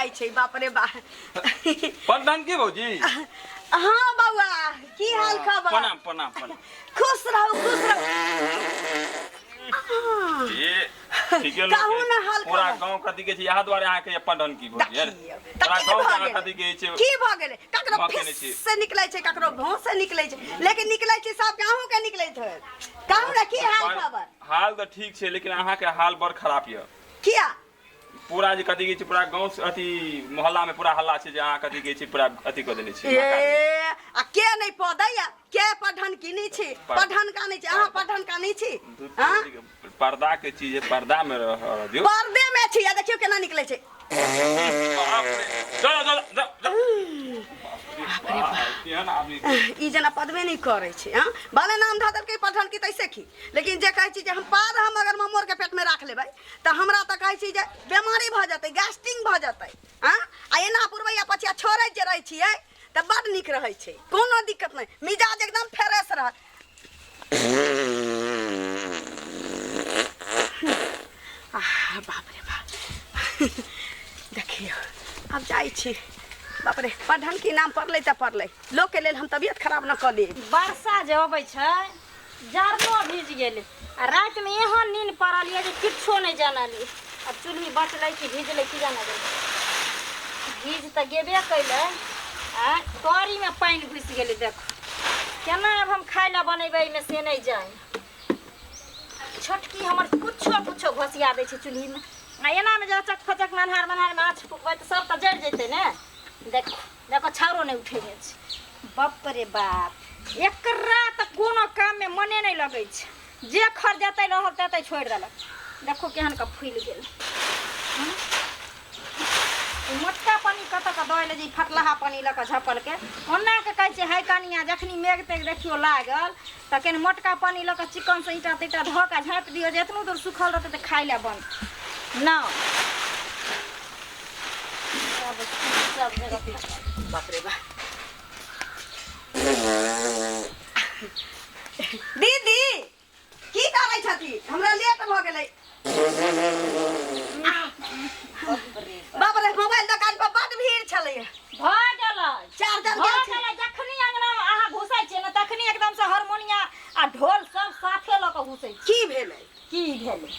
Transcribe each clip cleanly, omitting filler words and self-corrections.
जाइ छै बाप रे बा। प्रधान की भौजी? हाँ बौआ, की हाल खबर? प्रणाम प्रणाम प्रणाम। खुश रहू खुश रहू। ये ठीके लोग कहू ना हाल पूरा खबर। गांव कथी के छै यहाँ दुआरे अहाँ के प्रधान की भौजी है देखियौ, तऽ पूरा की गांव भऽ के गेलै? कथी के छै? की भऽ गेलै? ककरो भऽ गेलै फिस छी। से निकलै छै, ककरो भौं से निकलै छै, लेकिन निकलै छै सबके, अहूँ के निकलैत होयत। कहू ने की हाल खबर? हाल तऽ ठीक छै, लेकिन अहाँ के हाल बड़ खराब यऽ। किया? पूरा जे कथी कहै छै पूरा गाँव से अथी मोहल्ला में पूरा हल्ला छै जे अहाँ कथी कहै छै पूरा अथी कऽ देने छी। ए आ के नहि पदैया? के पढ़न की नहि छी? पढ़न का नहि छी अहाँ? पढ़न का नहि छी? हाँ? पर्दा के चीज है, पर्दा में रह दियौ। पर्दे में छी आ देखियौ केना निकलै छै। बाप रे, चलो चलो चलो चलो। केहन आदमी ई जेना पदबे नहि करै छै। हँ, भले नाम धऽ देलकै पढ़न की तैसे की, लेकिन जे कहै छी जे हम पाद हम अगर ममोर के पेट में राख लेबै तऽ हमरा तऽ कहै छी जे बेमारी भऽ जेतै, गैस्ट्रिंग भऽ जेतै। हँ, आ एना पुरबैया पछिया छोड़ैत जे रहै छियै तऽ बड्ड नीक रहै छै, कोनो दिक्कत नहि, मिजाज एकदम फ्रेश रहत। आह बाप रे बाप, देखियौ आब जाइ छी। बाप रे, पढ़न की नाम पड़लै तऽ पड़लै, लोकके लेल हम तबियत खराब न कऽ ली। वर्षा जे अबै छै, जरनो भीज गेलै आ रातिमे एहन नीन पड़ल यऽ जे किछो नहि जानलियै। आब चूल्ही बचलै कि भिजलै की जाने गेलै। भीज तऽ गेबे कैलै आ तरीमे पानि घुसि गेलै। देखो केना आब हम खाय लए बनेबै एहिमे से नहि जानि। छोटकी हमर कुछो कुछो घोसिया दै छै चूल्हीमे आ एनामे जे अचक फचकमे अन्हार मन्हारमे आँच फुकबै तऽ सब तऽ जरि जेतै ने। देखो देखो, छाउरो नहि उठै छै। बाप रे बाप, एकरा तऽ कोनो काममे मने नहि लगै छै। जे खर जतै रहल ततै छोड़ि देलक। देखो केहन कऽ फूलि गेल। ई मोटका पानि कतऽ कऽ दऽ एलै जे ई फटलाहा पानि लऽ कऽ झपलकै। ओना कऽ कहै छै है कनिया, जखनी मेघ तेघ देखियौ लागल तऽ कनि मोटका पानि लऽ कऽ चिकनसँ ईंटा तींटा धऽ कऽ झाँपि दियौ जे एतनो दूर सुखल रहतै तऽ खाय लए बनतै न। सब सब जगह बाप रे बाप। दीदी की करै छथि? हमरा लेट भऽ गेलै। बाप रे, मोबाइल दोकान पर बड भीड़ छलै। भऽ गेलै चार्जर भऽ गेल छै। गेलै। जखनी अंगना मे अहाँ घुसै छियै ने तखनी एकदम से हारमोनिया आ ढोल सब साथे लऽ कऽ घुसै छी। की भेलै? की भेलै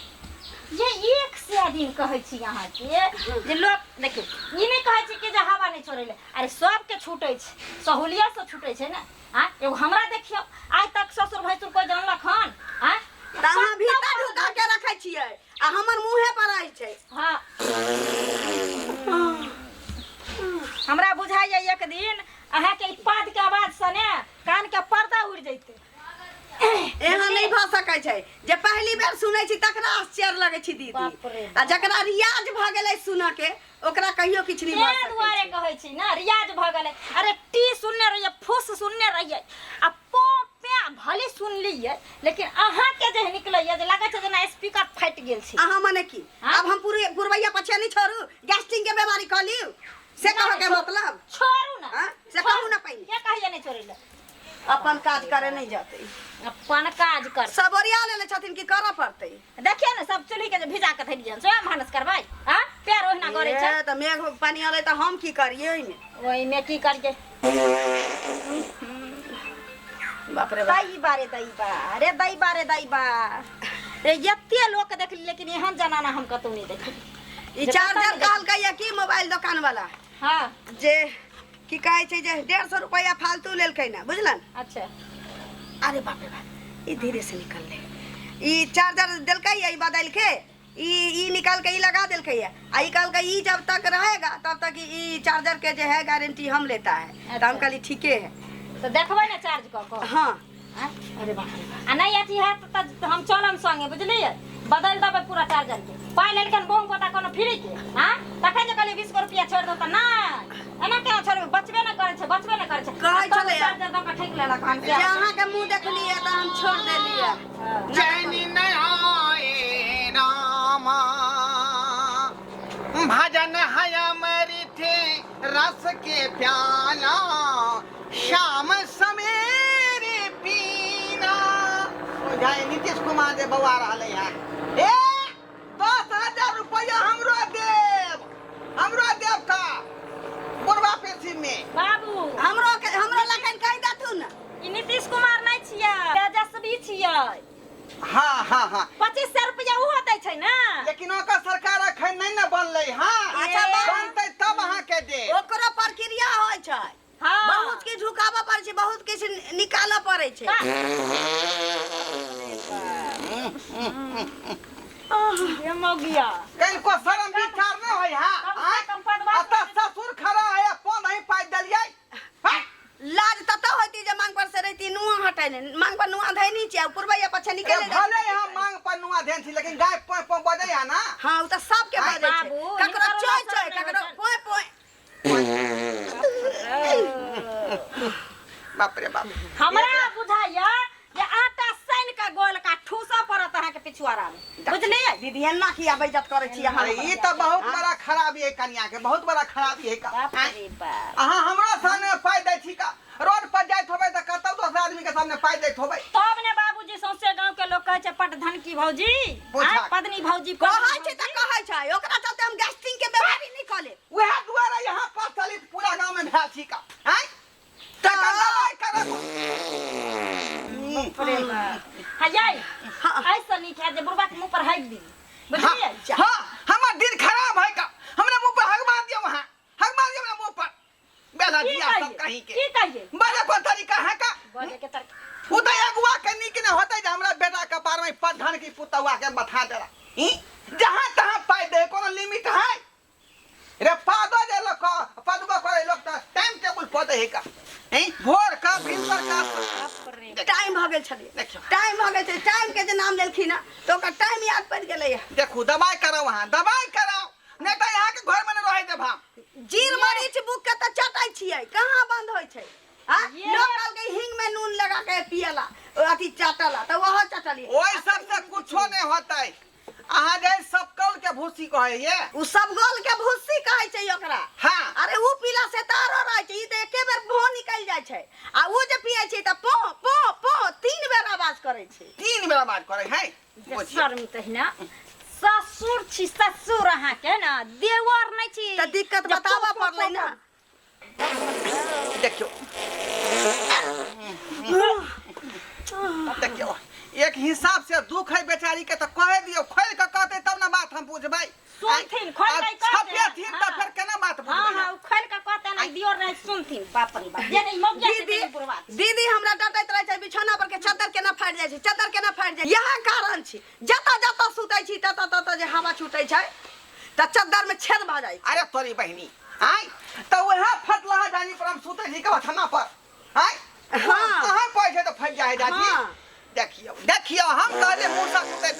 जे 100 दिन कहै छी अहाँके जे लोक देखियौ ई नहि कहै छी कि जे हवा नहि छोड़ै लए। अरे सबके छूटै छै, सहूलियतसँ छूटै छै ने। आँय एगो हमरा देखियौ, आइ तक ससुर भैंसुर कोइ जानलक हन? आँय तऽ अहाँ भीतर ढुका के रखै छियै आ हमर मुँहे पर रहै छै। हाँ, हमरा बुझाइए एक दिन अहाँके ई पादके आवाजसँ ने कानके पर्दा उड़ि जैतै। एहन नहि भऽ सकै छै। जे पहली बेर सुनै छी तकरा आश्चर्य लगै छै दीदी, बाप रे। आ जकरा रियाज भऽ गेलै सुनऽ के ओकरा कहियो किछु नहि भऽ तें सकै दुआरे छै। कहै छी ने रियाज भऽ गेलै। अरे टी सुनने रहियै, फूस सुनने रहियै आ पो पे भले सुनलियै, लेकिन अहाँके जे निकलैया जे लगै छै जेना स्पीकर फाटि गेल छै। अहाँ मने की? हाँ? आब हम पूरे पुरवैया पछिया नहि छोड़ू, गैस्ट्रिंग के बीमारी कऽ लियौ से कहऽ के मतलब? छोड़ू ना। हाँ? से कहू ना पहिने। के कहैया नहि छोड़ै लए? अपन काज करे नहीं जाते। अपन काज कर सब ओरिया लेले छथिन कि करऽ पड़तै। देखियौ ने सब चूल्ही के जे भिजा के धैलियन से भानस करबै। हाँ, पैर ओहिना गड़ै छै। ए, तऽ मेघ पानि अलै तऽ हम की करियै ओहिमे? ओहिमे की करियै? बाप रे बाप। दई बारे दई बा रे, दई बारे दई बा रे, एते लोक देखली लेकिन एहन जनाना हम कतौ नहि देखली। ई चार्जर कहलकै या की मोबाइल दोकान वाला? हाँ। जे की कहै छै जे 150 रुपैआ फालतू लेलकै ना, बुझलन? अच्छा। अरे बाप रे बाप, ई धीरे से निकललै। ई चार्जर देलकै या ई बदल के ई ई निकाल के ई लगा देलकै या आ ई कहलकै ई जब तक रहेगा तब तक ई चार्जर के जे है गारंटी हम लेता है। तऽ हम कहली ठीके है। तऽ देखबै ने चार्ज कऽ कऽ? हाँ। आँय? अरे बाप रे बाप। आ नहि अथी हैत तऽ हम चलब संगे, बुझलियै? बदलि देबै पूरा चार्जर के। पाइ लेलखिन बहु गोटा कोनो फ्री के? आँ, तखन जे कहलियै 20 गो रुपया छोड़ि दो तऽ नहि, एना केना छोड़बै? बचबे नहि करै छै, बचबे नहि करै छै। कहै आ तब छलैया। चार्जर दऽ कऽ ठकि लेलक हन। जे अहाँके मुँह देखलियै तऽ हम छोड़ देलियै। चैन न आए रामा, भजन है अमृत रस के प्याला, श्याम सवेरे पीना। ओ जाए नीतीश कुमार जे बौआ रहलै है। ए 10,000 रुपया हमरो देब, हमरो देब का? पहिने। बाबू हमरो के हमरो लखन कहि देथु ने। ई नीतीश कुमार नहि छियै, तेजस्वी छियै। हाँ हाँ हाँ। 2500 रुपया ओहो दै छै ने। लेकिन ओकर सरकार अखन नहि ने बनलै। हाँ अच्छा, बनतै तब अहाँके देत। ओकरो प्रक्रिया होइ छै। हाँ। बहुत किछु झुकाबऽ पड़ै छै, बहुत किछु निकालऽ पड़ै छै। ये मौगिया कनिको शरम विचार नहि होइ। हाँ कम से कम पदवा अतः ससुर खड़ा है, फोन नहीं पाइ देलियै। हाँ? लाज ततऽ होती जे मांग पर से रहती नुआ हटेने, मांग पर नुआ धैनी छै, पुरबैया पछे निकले ए, भले यहाँ मांग पर नुआ धेन छी, लेकिन गाय पोय पोय बजै है ना। हाँ, उ तऽ सबके आइ बजै छै। बाबू, ककरो हिनकर चोय शरम चोय नहि ककरो होइ छनि। पोय पोय। बाप रे बाप। हमरा बुझाइया जे आटा सानि के गोल का ठूसऽ पड़त अहाँके पिछुआरा में, बुझलियै? दीदी एना किया बेइज्जत करै छी अहाँ? अरे ई तऽ बहुत बड़ा खराबी है कनिया के, बहुत बड़ा खराबी है का। बाप रे बाप। अहाँ हमरा सामने पाइ दै छी का? रोड पर जाइत होबै तऽ कतौ दोसर आदमी के सामने पाइ दैत होबै। तब ने बाबूजी सौंसे गांव के लोग कहै छै पटधन की भौजी, बोझा। आँय, पदनी भौजी कहै छै तऽ कहै छै, ओकरा चलते हम गैस्ट्रिक के बीमारी निकले। वएह दुआरे यहाँ प्रचलित पूरा गांव में भेल छी का। आँय तकर दवाइ करब। हाँ याई ऐसा नीक है जे बुढ़बा के मुंह पर हक दी, बुझलियै? हाँ, हमर दिन खराब है का, हमरा मुंह पर हगवा दियौ, अहाँ हगवा दियौ हमरा मुंह पर। बेला की दिया सब कहिए? कहीं के की कहिए? बजे कोन तरीका है का? बजे के तरीका। उ तऽ अगुआ के नीक ने होतै जे हमरा बेटा कपार में पधन की पुतौआ के बथा देला। ई जहाँ तहाँ पाइ दे, कोनो लिमिट है रे? पादो जे लोग पदबो करे लोग तऽ टाइम टेबुल पदे है का। ई भोर का भिनसर का बाप रे। टाइम भऽ गेल छलियै। देखियौ। टाइम भऽ गेल छै, टाइम के जे नाम लेलखिन हँ तऽ ओकर टाइम याद पड़ि गेलैए। देखू, दवाइ कराउ, अहाँ दवाइ कराउ, नहि तऽ यहाँ के घर में नहि रहै देब हम। जीर मरीच बुक के तऽ चटै छियै, कहाँ बंद होइ छै? हाँ? ये- लोग कहलकै हींग में नून लगा के पियला, ओ अथी चटला, तऽ ओहो चटलियै। ओहि सबसे कुछो नहि होतै। अहाँ जे सब कौल के भूसी कहै ये, उ सब गोल के भूसी कहै छै ओकरा। हाँ। अरे उ पीला से तऽ आरो रहै छै, ई तऽ एके बेर भों निकलि जाइ छै, आ उ जे पियै छै तऽ पो पो पो 3 बेर आवाज करै छै। 3 बेर आवाज करै है। जे शर्म तहिना, ससुर छी ससुर अहाँके ने, देवर नहि छी। तऽ दिक्कत जे बताबऽ पो, पो, पड़लै पो, ने। देखियौ देखियौ, एक हिसाब से दुख है बेचारी के, तऽ कहे दियौ, खोलि कऽ कहतै तब ने बात हम बुझबै। सुनथिन, खोलि कऽ कहतै। छपेथिन तऽ हाँ। फेर केना बात हाँ बुझबै? हाँ, उ खोलि कऽ कहतै ने, दियोर नहि सुनथिन। बाप रे बाप, जे नहि मौगिया छै दीदी से बुढ़वा छै। दीदी हमरा डटैत रहै छै, बिछौना पर के चद्दर केना फाटि जाइ छै, चद्दर केना फाटि जाइ छै। इएह कारण छै, जतऽ जतऽ सुतै छी ततऽ ततऽ जे हवा छूटै छै तऽ चद्दर में छेद भऽ जाइ छै। अरे तोरी बहिनी, आय तऽ वएह फटलहा जानी पर हम सुतै छी कबथना पर। आय हाँ। कहाँ पै छै तऽ फटि जाइ है जानी। हाँ। देखियौ देखियौ, हम कहले मुँह से सुतैत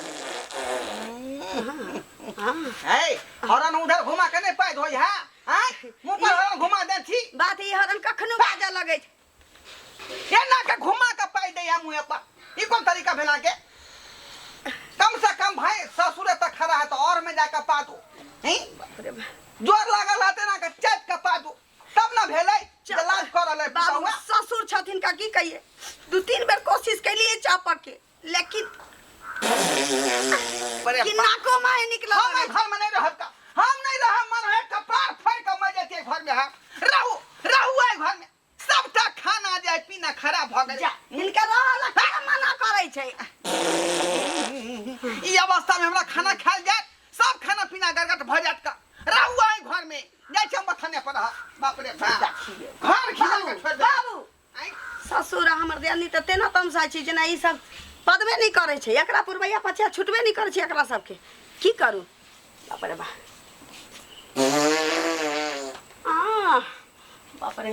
है, हरन उधर घुमा के नहि पाइ धोइ है। आय मुँह पर हरन घुमा दे छी। बात ई हरन कखनो बाजऽ लगै छै। एना के घुमा के पाइ दै है मुँहे पर, ई कोन तरीका भेला के? कम से कम भाई ससुर तक खड़ा है तो और में जाके पादू, हैं? बाप रे बाप। जोर लागल रहते ना के चाट के पादू तब ना भेलै जे लाज कर रहलै बाबू पुतहुआ। ससुर छथिन का की कहिए, 2-3 बेर कोशिश कैलिए चापऽ के, लेकिन अरे कि बाप। नाको माहे निकलऽ हम लगै एहि घर में नहीं रहब का, हम नहीं रहब, मन है कपार फाड़ के मर जैतियै घर में। हम रहू रहू एहि घर में, सबटा खाना जे है पीना खराब भऽ गेल। जा, हिनका रहऽ ला के मना करै छै? ई अवस्था में हमरा खाना खायल जायत, सब खाना पीना गरगट भऽ जायत का। रहू एहि घर में, जाइ छी हम बथाने पर रह। बाप रे बाप, घर खिला के छोड़ि देब। बाबू आँय? ससुर आ हमर दियादनी तऽ तेना तमसाइ छै जेना ई सब पदबे नहि करै छै, एकरा पुरबैया पछिया छुटबे नहि करै छै एकरा सबके। की करू? बाप रे बाप, आ बाप रे,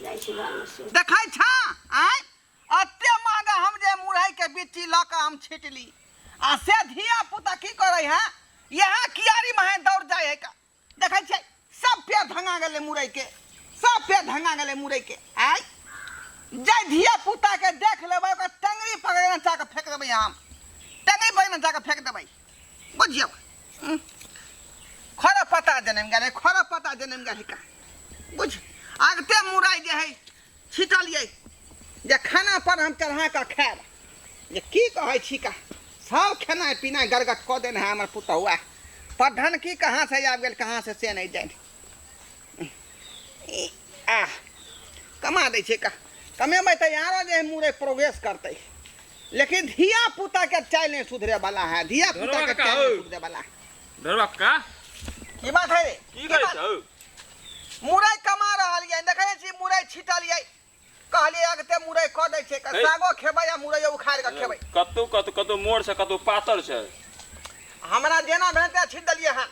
जाइ छी घरमे सुत। देखै छा? आँय, एते महगा हम जे मुरई के बिच्ची लऽ कऽ हम छिटली, आ से धिया पुता की करै है, इएह कियारी में दौड़ जाइ है का। देखै छियै सब पेड़ धंगा गेलै मुरई के, सब पेड़ धंगा गेलै मुरई के। आँय, जाहि धिया पुता के देख लेबै ओकर टंगरी पकड़ने जा कऽ फेंक देबै हम, टंगरी पकड़ने जा कऽ फेंक देबै, बुझियौ। खर पत्ता जनमि गेलै, खर पत्ता जनमि गेलै का, बुझ। आगते मुरई जे है छिटलियै जे खाना पर हम चढ़ा कऽ खायब, जे की कहै छी का, सब खेनाइ पिनाइ गरगट कऽ देने है हमर पुतहुआ। पढ़न की कहाँ से आबि गेल, कहाँ से से नहि जानि। आह कमा दै छै का कमेबै तऽ आरो जे मुरे प्रोग्रेस करतै लेकिन धिया पुता के चालि नहीं सुधरे वाला है धिया पुता के धरवा चालि नहीं का सुधरे वाला है। धरवा का की बात है रे की करै बात? छौ मुरई कमा रहल ये देखै छी मुरई छिटल ये कहलियै अगते मुरई कऽ दै छै हे। सागो खेबै आ मुरइयो उखाड़ि कऽ खेबै कतौ कतौ कतौ मोड़ छै कतौ पातर छै हमरा जेना भेल तेना छीट देलियै हन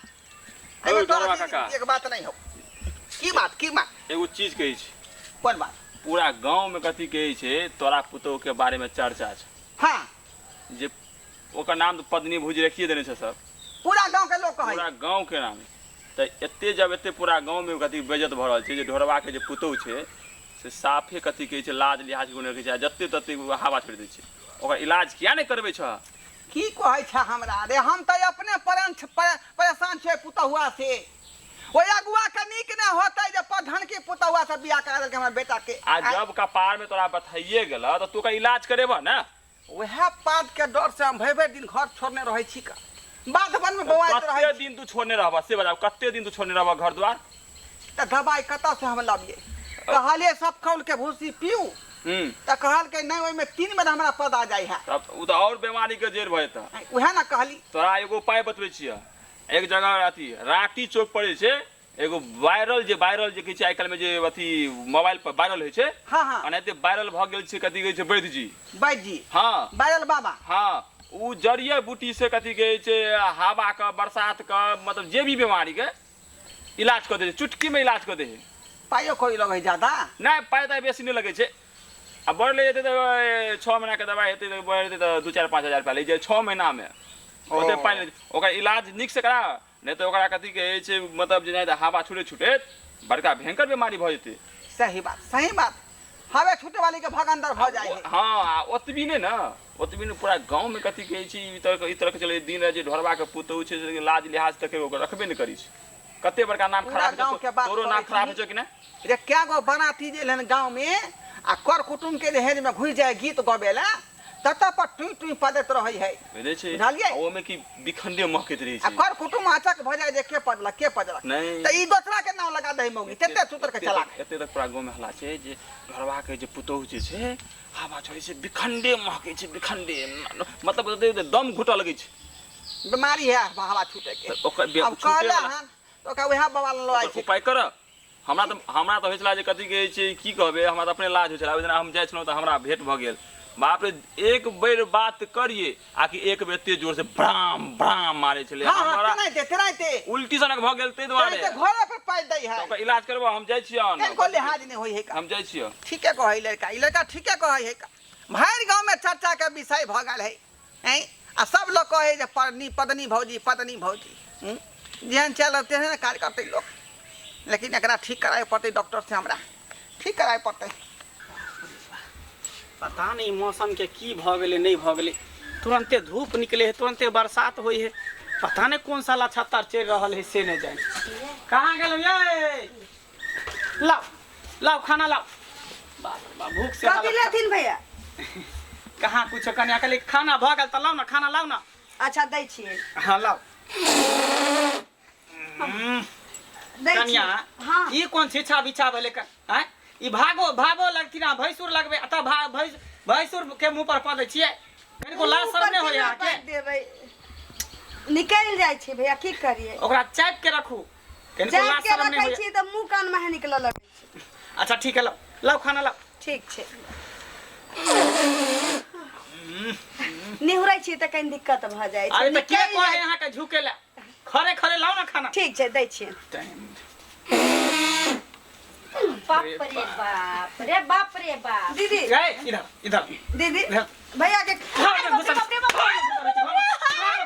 एहिमे हौ, तोरा धरवा की- काका। एक बात नहि हौ की बात की बात एगो चीज कहै छी कोन बात पूरा गाँव में कथी कहै छै तोरा पुतोह के बारे में चर्चा छै हाँ जे ओकर नाम तऽ पत्नी भुज रखिए देने छै सब पूरा गाँव के लोग कहै पूरा गाँव के नाम तऽ एते जब एते पूरा गाँव में कथी बेजत भऽ रहल छै जे ढोरबा के जे पुतोह छै से साफे कथी कहै छै लाज लिहाज कोनो रखै छै आ जते तते हवा छोड़ि दै छै ओकर इलाज किया नहि करबै छह की कहै छै हमरा रे हम तऽ अपने परेशान छियै पुतहुआ से ओहि अगुआ के नीक नहि होतै जे पधन के पुतहुआ से बियाह करा देलकै हमरा बेटा के आ जब कपार में तोरा बथाइए गेल तऽ तू ओकर इलाज करेबह ने वएह बात के डर से हम भरि भरि दिन घर छोड़ने रहै छी का बाध वन में बौआइत रहै कते दिन तू छोड़ने रहबह से बताब कते दिन तू छोड़ने रहबह घर द्वार तऽ दबाइ कतऽ से हम लबियै कहलियै सब खौल के भूसी पीऊ तऽ कहलकै नहि ओहिमे 3 बेर हमरा पद आ जाइ है तब ओ तऽ और बीमारी के जड़ भऽ जेतऽ उएह ने कहली तोरा एगो उपाय बतबै छियह एक जगह अथी राँटी चौक पड़ै छै एगो वायरल जे कहै छै आइ काल्हिमे जे अथी मोबाइल पर वायरल होइ छै हाँ हाँ एनाहिते वायरल भऽ गेल छै कथी कहै छै वैद्य जी वैद्य जी हाँ वायरल बाबा हाँ ओ जड़िए बूटी से कथी कहै छै हवा के बरसात के मतलब जे भी बीमारी के इलाज कऽ दै छै चुटकी में इलाज कऽ दै छै पाइयो कौड़ी लगै है ज्यादा नहि पाइ ताइ बेसी नहि लगै छै आ बढ़ले जेतै तऽ 6 महीना के दवाइ हेतै तऽ बढ़ जेतै तऽ 2 4 5 हजार रुपया लागि जाइ 6 महीना में ओते पाइ नहि ओकर इलाज नीक से करा नहि तऽ ओकरा कथी कहै छै मतलब जे नहि तऽ हवा छूटे छूटैत बड़का भयंकर बीमारी भऽ जेतै सही बात सही बात हवे छूटे वाली के भगंदर भऽ जाइ है हाँ आ ओतबी नहि ने ओतबी नहि पूरा गाँव में कथी कहै छै ई तरह ई तरह के चलै दिन राति जे ढोरबा के पुतहु छै से लाज लिहाज तक ओकर रखबे नहि करै छै कते बड़का नाम पूरा खराब गाँव हेतौ के बात तोरो नाम करै खराब छी। होइ छौ कि नहि रे क्या गो बनाती जे हन गाँव में आ कर कुटुम के दहेज में घुस जाए गीत गबे ला तत पर टुई टुई पदत रहै है बुझै छै बुझलियै? आ ओहिमे की बिखंडे महकैत रहै आ छै कर कुटुम अचक भऽ जाए जे के पदलक के पदलक नहि तऽ ई दोसरा के नाम लगा दही मौगी तते सुतर के चला एते तक पूरा गाँव में हल्ला छै जे घरवा के जे पुतोहु जे छै हवा छोड़ै छै बिखंडे महकै छै बिखंडे मतलब ओते दम घुटऽ लगै छै बीमारी है हवा छूटे के तऽ ओकर अब छूटे कहला वाला- हन तऽ ओकरा वएह बवाल लड़ाइ ओकर छै उपाय कर हमरा तऽ होइ छला जे कथी कहै छै की कहबै हमरा तऽ अपने लाज होइ छला ओहि दिना हम जाइ छलहुँ तऽ हमरा भेंट भऽ गेल बाप रे एक बेर बात करिए आ कि एक बेर एते जोर से ब्राम ब्राम मारै छलै हाँ हाँ हमरा तेनाहिते तेनाहिते उल्टी सनक भऽ गेल ताहि दुआरे तेनाहिते घरे पर पाइ दै है तऽ ओकर इलाज करबो हम जाइ छियै कनिको लिहाज नहि होइ है का हम जाइ छियै ठीके कहै लड़का ई लड़का ठीके कहै है का भरि गाँव में चर्चा के विषय भऽ गेल है हैं आ सब लोग कहै जे पदनी पदनी भौजी पदनी भौजी हूँ? जेहन चल तेहन ने कार्य करतै लोक लेकिन एकरा ठीक कराए पड़तै डॉक्टर से हमरा ठीक कराए पड़तै पता नहीं मौसम के की भऽ गेलै नहि भऽ गेलै तुरन्ते धूप निकले है तुरन्ते बरसात होइ है पता नहीं कौन सा लछत्तर चलि रहल है से नहीं जाने कहाँ गेलहुँ ये लाओ लाओ खाना लाओ बाप रे बाप भूख से कथी हालत लेथिन भैया कहाँ कुछो कनिया कहली खाना भऽ गेल तऽ लाउ ने खाना लाउ ने अच्छा दै छियै हाँ लाउ दै कनिया छियै हाँ ई कोन छिछा बिछा भेलै आँय ई भागो भागो लगथिन आ भैंसुर लगबै आ तऽ भैंस भैंसुर के मुंह पर पदै छियै कनिको लाज शरम नहि होइए अहाँके देबै निकलि जाइ छै भैया की करियै ओकरा चापि के रखू कनिको चापि लाज के शरम नहि रखै होइए छी तऽ मुँह कान में निकलऽ लगै छै अच्छा ठीक है लाउ लाउ खाना लाउ ठीक छै निहुरै छी तऽ कनि दिक्कत भऽ जाइ छै अरे तऽ के निकलि कहै जाइ- अहाँके झुके लए खरे खरे लाउ ने खाना ठीक छै दै छियै बाप रे बाप रे बाप रे बाप दीदी ए, इधर इधर दीदी इधर। भैया के घर में घुसल छी, घर में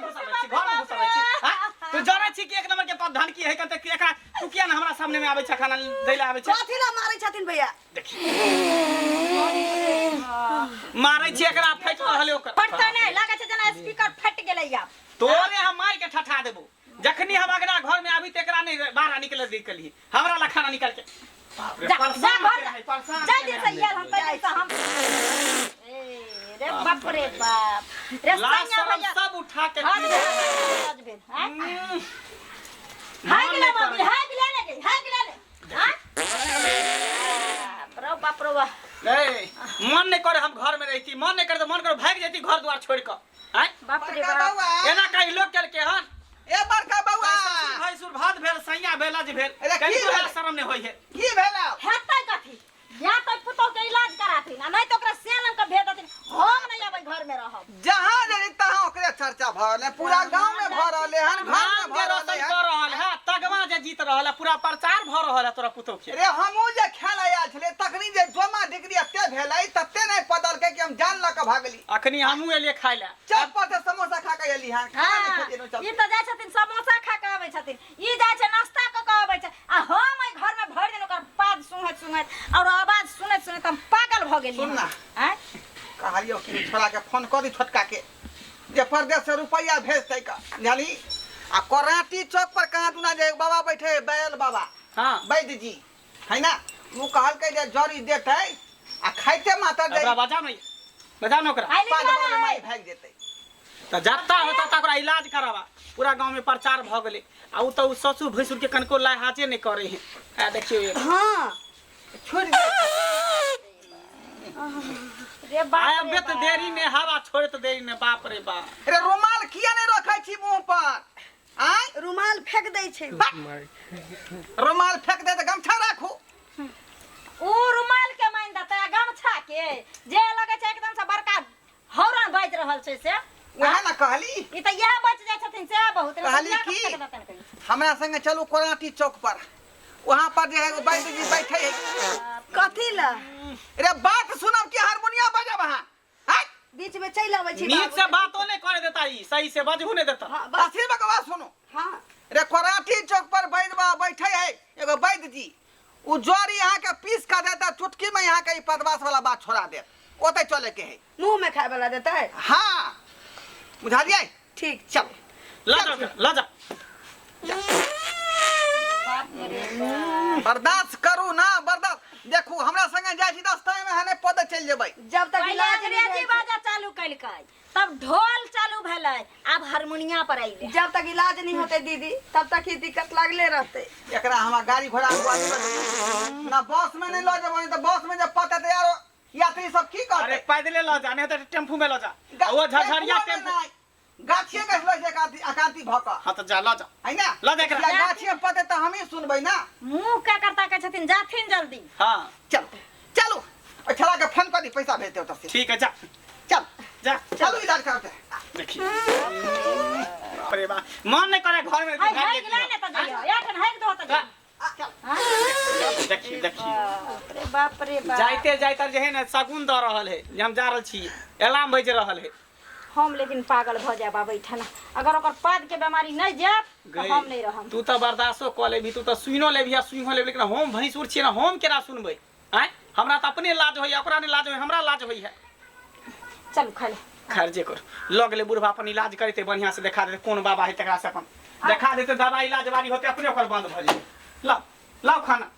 घुसल छी, घर में घुसल छी, हाँ? तू जानै छी कि एक नंबर के प्रधान की है कते एकरा तू किया ने हमरा सामने में आबै छै खाना दै ले आबै छै कथी ला मारै छथिन भैया मारै छी एकरा फाटि रहल है ओकर फटतै नहि लागै छै जेना स्पीकर फटि गेलै आब तोरे हम मार के ठठा देबो जखनी हम अगना घर में आबी त एकरा नहीं बाहर निकले दी कली हमरा ला खाना निकाल के बाप रे, जा जा परेशान घर केने है, परेशान जा केने दिन से है। आयल हम पहिले से हम ए रे बाप रे बाप रे लाज सैया शरम भैया सब उठा के हाथ भेल भेल हैं हम्म, हाय मन गेलै नहि मम्मी करै। हाय गेलै ने हाय गेलै ने हां बौआ। ए, मन नहीं करे हम घर में रहती, मन नहीं करे तो मन करे भाग जाती घर द्वार छोड़ के। आय बाप रे बड़का बाप। बौआ। एना कहीं लोग केल के हन ए बड़का बौआ। भैंसुर भात भेल, सैया भेल, आज भेल। अरे, कहीं की तोरा भेल? शरम नहीं होई है। की भेलौ? हेतै कथी? या तो पुतोह के इलाज कराथिन आ नहीं तो ओकरा सेलन के भेज देथिन। हम नहीं अबै घर में रहब। जहाँ जरी तहाँ ओकरे चर्चा भऽ रहलै, पूरा गांव में भऽ रहलै हन, घर में नाम भऽ जे रहलै रोशन हन। कर रहल है, तगवा जे जीत रहल है, पूरा प्रचार भऽ रहल है तोरा पुतोह के। रे हमहूँ जे खेल आयल छलै तखनी जे जोमा डिग्री एते भेलै तते नहि पदलकै कि हम जान लऽ कऽ भागली। अखनी हमहूँ एलियै खाय लए। चौक पर से समोसा खा कऽ एली हन, खाना नहि हाँ, खेलियै नो ई चलते। तऽ जाइ छथिन समोसा खा कऽ आबै छथिन, ई जाइ छै नाश्ता कऽ कऽ आबै छै, आ हम एहि घर में भरि दिन ओकर पाद सुनैत सुनैत और आवाज सुनैत सुनैत हम पागल भऽ गेलियै। सुन ना। आँय? कहलियौ कि छोड़ा के फोन कऽ दी छोटका के जे परदेश से रुपैआ भेजतै का जानी। आ कोराटी चौक पर कहाँ दुना जे बाबा बैठे है, बैल बाबा। हाँ। वैद्य जी है ना, ओ कहलकै जे जड़ी देतै आ खाइते मातर ओकरा जे बजाओ नहीं, बजाओ ना ओकरा। आइ पाँच निकलल बार है। मारि भागि जेतै। तऽ जत्ता होता तकरा इलाज कराबा। पूरा गांव में प्रचार भऽ गेलै। आ उ तऽ उ ससुर भैंसुर के कनको लाहाजे नहीं करे है। आ देखियौ ये। हाँ। छोड़ि दे। रे बाप आय रे अबे तऽ बाप। देरी में हवा छोड़े तऽ देरी में, बाप रे बाप। रे रुमाल किया नहीं रखै छी मुंह पर? आय रुमाल फेंक दै छै। रुमाल फेंक दे तऽ गमछा राखू। उ रुमाल के मान देतै आ गमछा के जे लगै छै एकदम से बड़का हौरन बाजि रहल छै से। वएह ना कहली। ई तऽ इएह बचि जाइ छथिन से बहुत। कहली इएह की? फेंक देतनि कहीं। हमरा संगे चलू कोराटी चौक पर, वहाँ पर जे है एगो वैद्य जी बैठे है। कथी ला? रे बात सुनब कि हारमोनिया बजाब अहाँ? आँय? बीच में चलि अबै छी नीक बाबू। से बातो नहीं करे देता ई, सही से बजहू नहीं देता। हाँ, बस। असली बकवास सुनू। हाँ। रे कोराटी चौक पर वैद्य बाबा बैठे है एगो वैद्य जी, उ जड़ी अहाँ के पीस कऽ देता, चुटकी में अहाँ के ई पदवास वाला बात छोड़ा देत। ओतै चले के है। मुंह में खाए वाला देता है? हाँ बुझलियै? ठीक। चल ल जा ओकरा, ल जा। बर्दाश्त करू ना, बर्दाश्त। देखू हमरा संगे जाइ छी रास्ता में हने पद चलि जेबै। जब तक पहिले इलाज नहीं अंग्रेजी होइ छै, बाजा चालू कलकै, तब ढोल चालू भेलै, आब हारमोनिया पर अइलै। जब तक इलाज नहीं होते दीदी तब तक ही दिक्कत लागले रहते। एकरा हमरा गाड़ी घोड़ा ना बस में नहीं लऽ जेबै, तऽ बस में जब पता तऽ यार यात्री सब की कहतै? अरे पैदले ल जा, नहीं तऽ टेम्पू में ल जा। ओ झझरिया टेम्पुओ में टेम्पू। नहि, गाछिए गाछ लऽ छै एकांती भऽ कऽ। हाँ तऽ जा, ल जा। है ना? ल जा एकरा। या गाछिए में पते तऽ हमही सुनबै ना। मुँह का करता कहै छथिन जाथिन जल्दी। हाँ। चलू चलू, ओहि छोड़ा के फोन कऽ दी, पैसा भेज दे ओतऽ से। ठीक है, जा। चल। जा। चलू इलाज करते। देखिए। अरे बा, मन नहीं करे घर में हाय, भाग हाय, जेती। गेलै ने तऽ जइयो। एखन हाइक दहो तऽ जइयो। देखिए, देखिए। बाप रे बाप रे बाप। जाइते जाइते जे है ना शगुन दऽ रहल है जे हम जा रहल छी, एलाम बाजि रहल है। हम लेकिन पागल भऽ जायब आब एहिठाम, अगर ओकर पाद के बीमारी नहीं जायत तऽ गई। हम नहीं रहब। तू तऽ बर्दाश्तो कऽ लेबही, तू तऽ सुनियो लेबही आ सुनियो लेबही, लेकिन हम भैंसुर छियै ना, हम केना सुनबै? आँय, हमरा तऽ अपने लाज होइए, ओकरा नहि लाज होइए, हमरा लाज होइए। चलू खाय ले। खैर जे कर, लऽ गेलै बुढ़बा अपन इलाज करेतै, बढ़िआँ से देखा देतै कोन बाबा है तकरा से अपन देखा देतै, दवाई इलाज बारी होतै अपने ओकर बंद भऽ जेतै। लाउ लाउ खाना।